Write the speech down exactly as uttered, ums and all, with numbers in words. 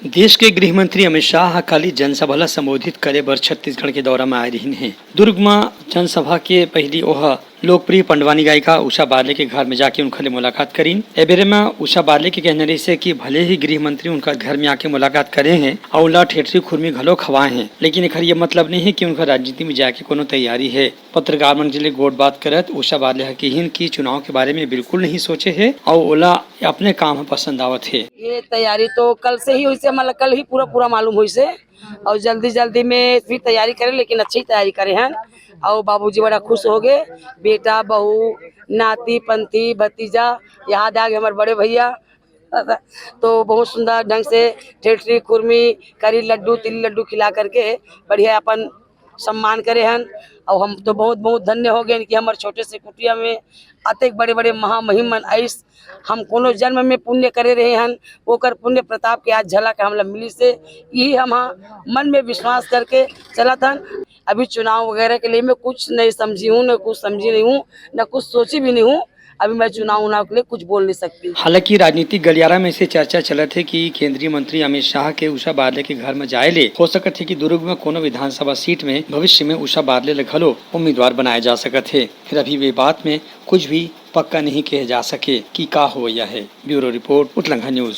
देश के गृह मंत्री अमित शाह ह काली जनसभा ल संबोधित करे बर छत्तीसगढ़ के दौरा म आए रिहिन हे। दुर्ग म जनसभा के पहिली ओह लोकप्रिय पंडवानी गायिका उषा बारले के घर में जाके उनखर ले मुलाकात करीन। ए बेरे म उषा बारले के कहना रहिस हे कि भले ही गृह मंत्री उनखर घर में आके मुलाकात करे हैं अउ उला ठेठरी खुरमी घलो खवाए हैं, लेकिन एखर ये मतलब नहीं है कि उनखर राजनीति में जाए के कोनो तैयारी है। पत्रकार मन ले गोठ बात करत उषा बारले ह किहिन कि चुनाव के बारे में बिल्कुल नहीं सोचे हे अउ ओला अपने काम ह पसंद आवत हे। ये तैयारी तो कल से ही होइसे, मतलब कल ही पूरा पूरा मालूम होइसे, और जल्दी जल्दी में फिर तैयारी करे, लेकिन अच्छी तैयारी करे हैं। और बाबूजी बड़ा खुश हो गए, बेटा, बहू, नाती, पंथी, भतीजा, याद आ गए हमारे बड़े भैया। तो बहुत सुंदर ढंग से ठेठरी, खुरमी, करी लड्डू, तिली लड्डू खिला करके बढ़िया अपन सम्मान करे हन। और हम तो बहुत बहुत धन्य हो गए कि हमारे छोटे से कुटिया में अतेक बड़े बड़े महामहिम मन आइस। हम कोनो जन्म में पुण्य करे रहे हन, ओकर पुण्य प्रताप के आज झलक हमला मिलिस हे। यही हम मन में विश्वास करके चलत हन। अभी चुनाव वगैरह के लिए मैं कुछ नहीं समझी हूँ, न कुछ समझी नहीं हूँ, न कुछ सोची भी नहीं हूँ। अभी मैं चुनाव उनाव के लिए कुछ बोल नहीं सकती। हालांकि राजनीतिक गलियारा में से चर्चा चलत हे कि केंद्रीय मंत्री अमित शाह के उषा बारले के घर में जाए ले हो सकत हे कि दुर्ग में कोनो विधानसभा सीट में भविष्य में उषा बारले ल घलो उम्मीदवार बनाया जा सकत हे। फिर अभी वे बात में कुछ भी पक्का नहीं कहे जा सके कि का होवइया है। Bureau report, Utlangha news.